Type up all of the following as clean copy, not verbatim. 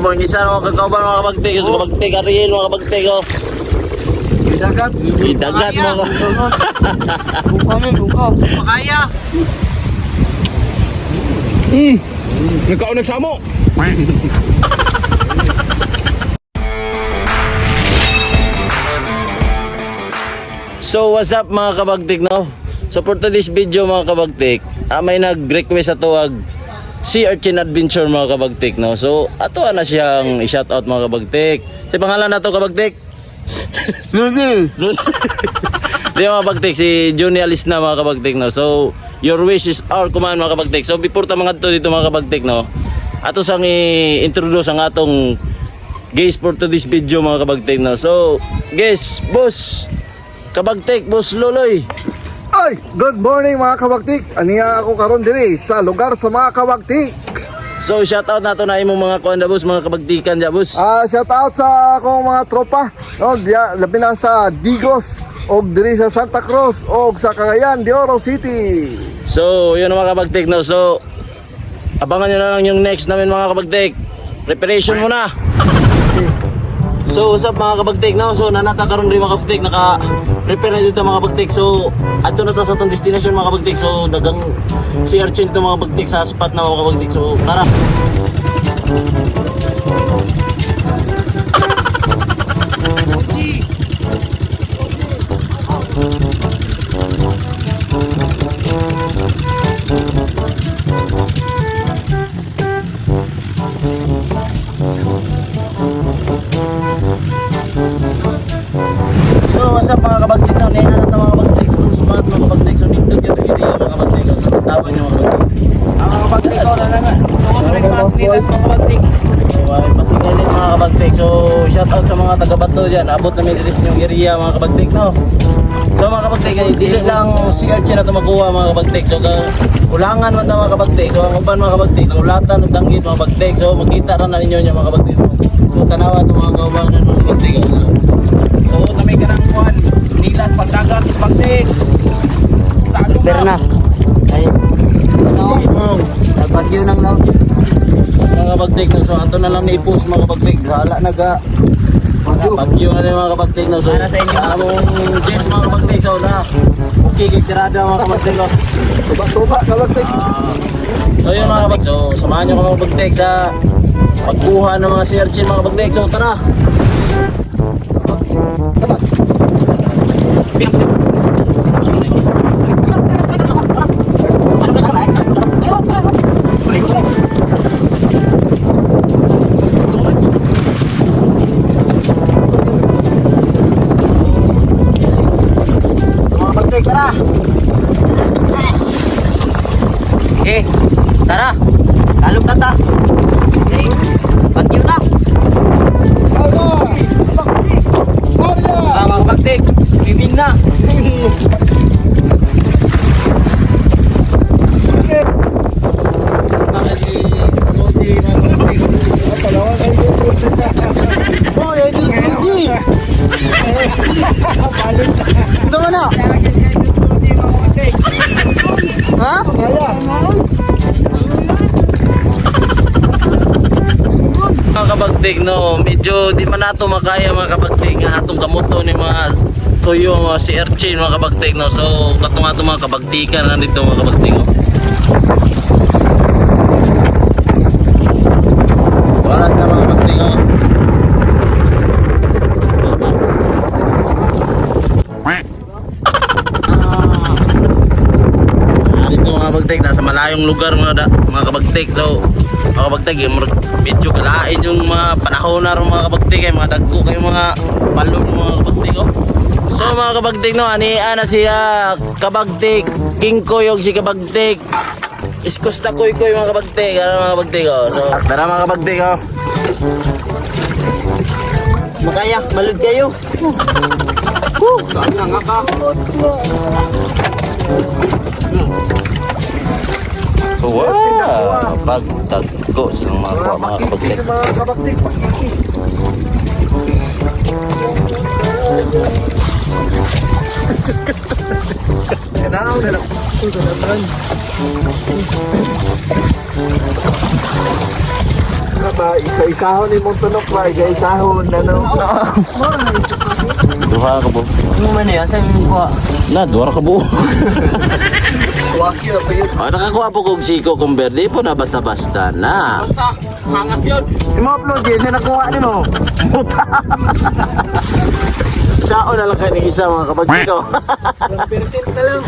Ang isa mga kakauban, mga kabagtik. Sa kabagtik, Ariel, mga kabagtik oh. Dagat. Idagat mga Buka mo, buka. Makaya. Nagkaon nagsamo. So what's up, mga kabagtik, no? So for today's video, mga kabagtik, may nag-request sa tuwag Sea Urchin Adventure, mga kabagtik, no? So ato na siyang i-shout out, mga kabagtik. Sa pangalan na to, kabagtik? Sige. Di, mga kabagtik, si Johnny Alis na, mga kabagtik, no? So your wish is our command, mga kabagtik. So before ta mga dito, mga kabagtik, no? Ato sang i-introduce ang atong guys for today's video, mga kabagtik, no? So guys, boss kabagtik, boss Loloy. Ay, good morning, mga kabagtik. Aniya ako karon diri sa lugar sa mga kabagtik. So shout out nato na imong mga kuan da boss, mga kabagtikan da boss. Ah, shout out sa akong mga tropa. No, diya, labi na sa Digos og diri sa Santa Cruz og sa Cagayan de Oro City. So yun ang mga kabagtik, no. So abangan nyo na lang yung next namin, mga kabagtik. Preparation muna. So what's up, mga kabagtik, no? So nanata karon rin, mga kabagtik, naka prepare na dito, mga kabagtik. So adto na ta sa atong destination, mga kabagtik. So dagang si Archin to, mga kabagtik, sa spot na, mga kabagtik. So tara. So what's up, mga kabagtik, no? Nena na ta, mga kabagtik, sa atong spot, mga kabagtik. So dito gyud area, mga kabagtik. So tawan niyo, mga kabagtik. Ang mga kabagtik ko na lang. So kami mas mga kabagtik. So, ay, pasingalit, mga kabagtik. So, shout out sa mga taga Bato dyan. Abot namin dito sa inyong area, mga kabagtik, no? So, mga kabagtik, ay, dili lang si Archie na ito makuha, mga kabagtik. So, kulangan man ta, mga kabagtik. So, ang uban, mga kabagtik, ulatan ug danggit, mga kabagtik. So, magkita ra na ninyo niya, mga kabagtik. No? So, tanawa itong mga kaubanan, mga kabagtik. Ano? So kami kanang kuan. Nilas pagdagat kabagtik. Sa Prepare na. Ay, No. sa Bagyo nang no. Mga kabagtik, no? So, ato na lang na-post, mga kabagtik. Wala na ga. Bagyo na rin, mga kabagtik, no? So, Para sa inyo. Among guest, mga kabagtik. So, na. Okay, kay tirada, mga kabagtik, no? Tuba-tuba kabagtik. So yun, mga kabagtik. So samahan nyo kami, mga kabagtik, sa pagkuha ng mga sea urchin, mga kabagtik. So tara! So, mga kabagtik, tara! Okay, tara. Kalog na ta. Okay, Bagyo na. Kabagtik. Arya! Ah, mga kabagtik. Swimming na. Oy, idol Rudy. Ito na. Ha? Kaya. Mga kabagtik, no, medyo di man nato makaya, mga kabagtik, nga atong kamuto ni mga tuyo mga sea urchin, mga kabagtik, no. So katong atong mga kabagtikan na dito, mga kabagtik, no. Oras na, mga kabagtik, oh. Ah, dito, mga kabagtik, nasa malayong lugar mga kabagtik. So mga kabagtik, yung medyo kalain yung mga panahon na ron, mga kabagtik, eh, mga dagko kayo mga balon mga kabagtik oh. So mga kabagtik, no, ani ana siya kabagtik King Koy og si kabagtik Iskus na koy koy, mga kabagtik, ano, mga kabagtik oh. So tara, mga kabagtik oh. Makaya, malud kayo. Saan na nga ka? Wow, pagtagko silang mga kuha, mga kabagtik. Mga kabagtik, pakiki. Kanaw na lang. Uy, kanaw. Ba, isa-isahon ni mong tunok ba? Isa-isahon, ano? Duha ka buo. Ano man eh, asa yung kuha? Na, duha ka buo. Swaki na pa yun. Oh, nakakuha po kong siko kung berde po na basta-basta na. Basta, hangap yun. Imo upload yun, siya nakuha ni mo. Puta. Sao na lang kayo ng isa mga kapatid ko. 1% na lang.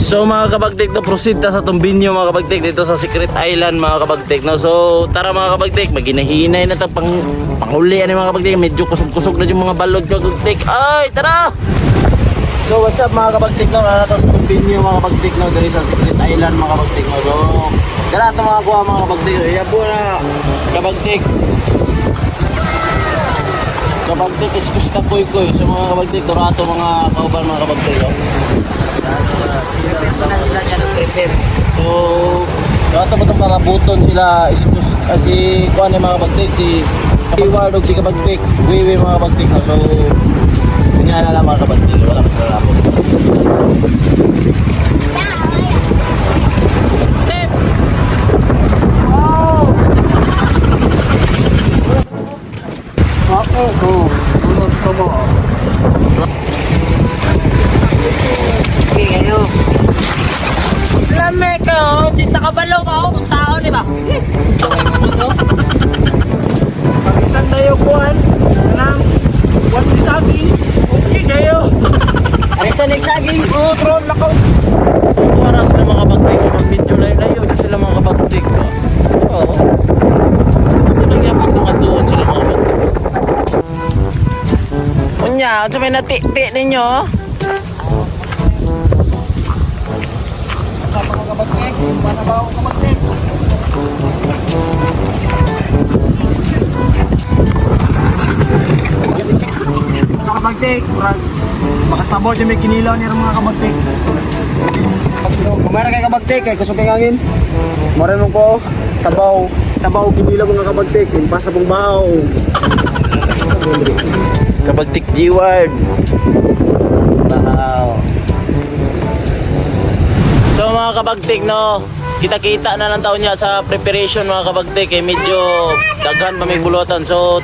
So mga kabagtik, no, proceed ta sa Tumbinyo mga kabagtik dito sa Secret Island mga kabagtik. No? So tara mga kabagtik, maginahinay na ta pang panghuli ani mga kabagtik. Medyo kusog-kusog na yung mga balod kabagtik. Ay, tara! So what's up mga kabagtik, no? Nandito sa Tumbinyo mga kabagtik, no, diri sa Secret Island mga kabagtik, no. So tara ito mga kuha mga kabagtik. Iyabo na kabagtik. Kabagtik is kusta koy koy. So mga kabagtik, tara ato mga kauban mga kabagtik, no. Prepare pa na sila dyan, prepare. So, dato ba itong pakabuton sila iskus, si kuan ni mga kabagtik, si Hayward ug si kabagtik, Wiwi mga kabagtik. No? So, kunya na lang mga kabagtik, wala mas lalabot. Okay, kayo. Lame ka, oh. Di takabalaw ka, oh. Kung tao, di ba? Okay, mo to. Pag-isan tayo kuhan. Kanang, what is saging? Okay kayo. Arisan nagsaging. Oh, troll lakaw. So, tuwara sila mga kabagtik, mag-video layo-layo di sila mga kabagtik. No? Oo. Ito lang yapon itong atuon sila mga kabagtik. Unya, unsa may nati-ti ninyo? Sa mga kabagtik, basa ba ako kabagtik? Mga kabagtik, murag makasabot yung may kinilaw niya mga kabagtik. Kumara kay kabagtik, kay kusog kay hangin. Mara nung ko, sabaw, sabaw kinilaw mga kabagtik, impas sa bahaw. Kabagtik G-Ward. Bahaw. So mga kabagtik no, kita-kita na lang taon niya sa preparation mga kabagtik eh medyo daghan pa may bulutan. So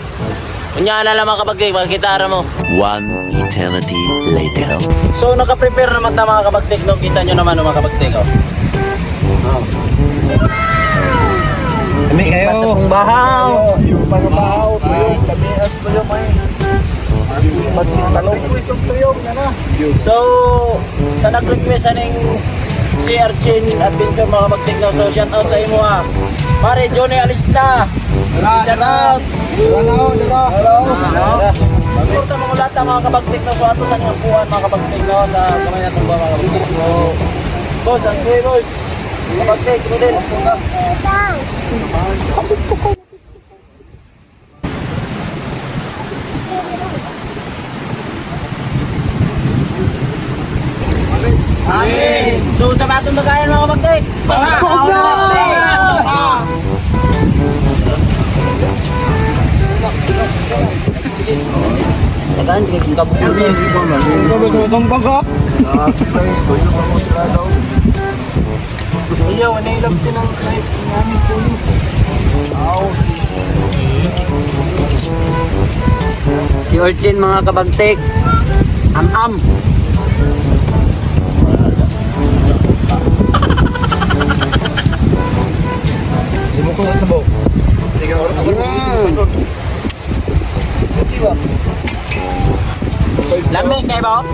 unya na lang mga kabagtik, makikita ra mo. One eternity later. So naka-prepare naman ta mga kabagtik no, kita nyo naman no, mga kabagtik oh. Kami kayo. Kung bahaw. Yung pangabahaw, tuyong, kami as tuyong ay. Matching talong. Tuyong na na. So sa nag-request aning si Archin Adventure mga kabagtik no. So shout out sa imo ha. Pare Johnny Alista. Shout out. Hello, hello. Hello. Pagkurta mga ulata mga kabagtik no. So ato sa niyang buwan mga kabagtik no sa kamay natong buwan mga kabagtik. So boss, ang kuya boss. Kabagtik, Rodel. Amen. So sa batong tagayan mga kabagtik. Tara! Tagaan, di kayo sa kabukod. Ah, tuyong ako sila daw. Ayaw, nailap din ang kahit namin kulo. Si Orchin mga kabagtik. Am-am. Hindi mo ko sa sabaw. Ikaw, ako Mm. Di ba? Lami kayo ba?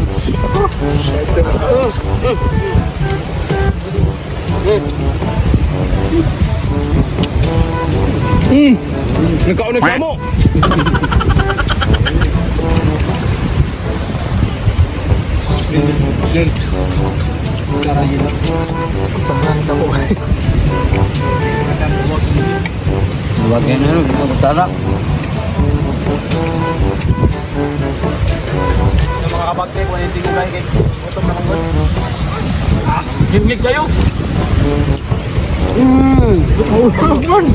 Nagkaon nagsamo. Huwag yan ano, tara. Yung mga kabagtik, wala yung tingugay kay gutom naman gud. Himgig kayo. Mm. Fruit man.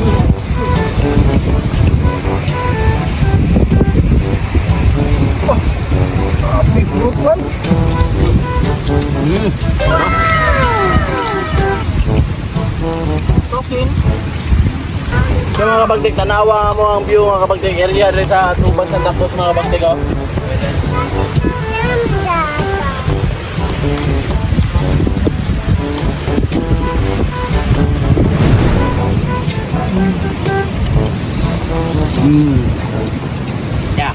15. So mga kabagtik, tanawa mo ang view mga kabagtik area diri sa Tuban Santa Cruz mga kabagtik oh. Yeah.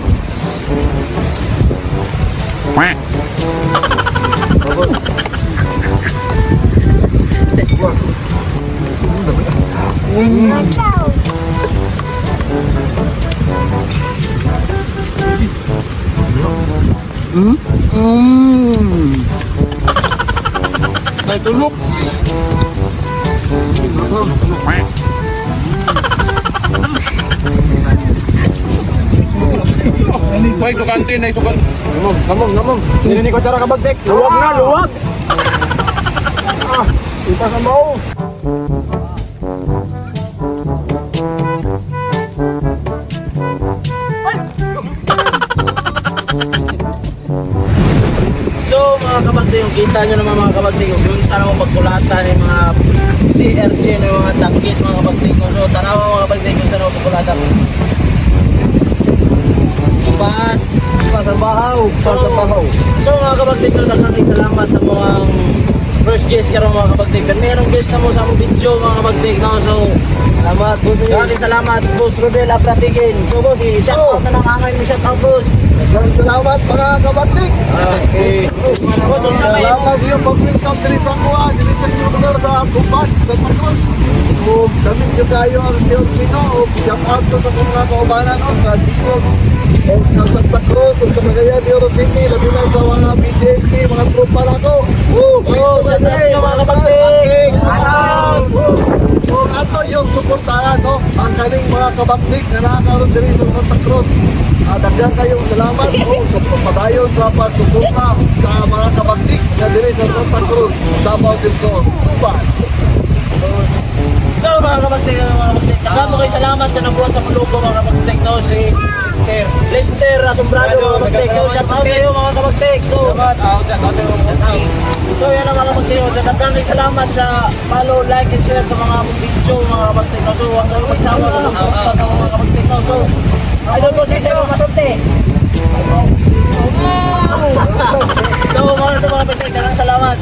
May tulok. May tukante na itukan. Ngamong, ngamong. Hindi ni kutsara kabagtik. Luwag na, luwag. Ah, ipa sa bao. So mga kabagtik, yung kita nyo naman mga kabagtik, yung sana mo pagkulatan ng mga CRG ng mga tangkit mga kabagtik. So tanawa mga kabagtik, kung sana mo pagkulatan. Paas! Sa bahaw, sa bahaw. So mga kabagtik, no, daghang salamat sa mga first guest karon mga kabagtik. Pero merong guest na mo sa among video mga kabagtik. No? So Salamat po sa inyo. daghang salamat Boss Rodel Apratikin. So boss, i-shout out na lang angay mo shout out boss. Daghang salamat mga kabagtik. Okay. Boss, unsa may Salamat sa iyong pag-welcome diri sa kuha, diri sa inyong lugar sa Tuban, Santa Cruz. Ug damit nyo kayo ang Sir Chino ug shout out ko sa akong mga kaubanan no, sa Digos ug sa Santa Cruz ug sa Cagayan de Oro City, labi na sa mga BJP, mga tropa nako. Woo! Oh, shout out sa inyo, mga kabagtik. Out! Ug ato yung suportahan no, ang kaning mga kabaktik na nakakaroon diri sa Santa Cruz. Daghan kayong salamat o sa padayon sa pagsuporta sa mga kabaktik na diri sa Santa Cruz, Davao del Sur, Tuban. So mga kabagtik, mga kabagtik, daghan kayo salamat sa nabuhat sa mulugo mga kabagtik no si Mister. Lester Asombrado mga kabagtik. So shout out sa iyo mga kabagtik. So So yan ang mga kabagtik. So daghan kayo salamat sa follow, like and share sa mga among video mga kabagtik. No? So huwag kayo magsawa sa pagpunta sa mga kabagtik. No? So I don't know sa mga kasunti. So mga ito mga kabagtik, daghang salamat.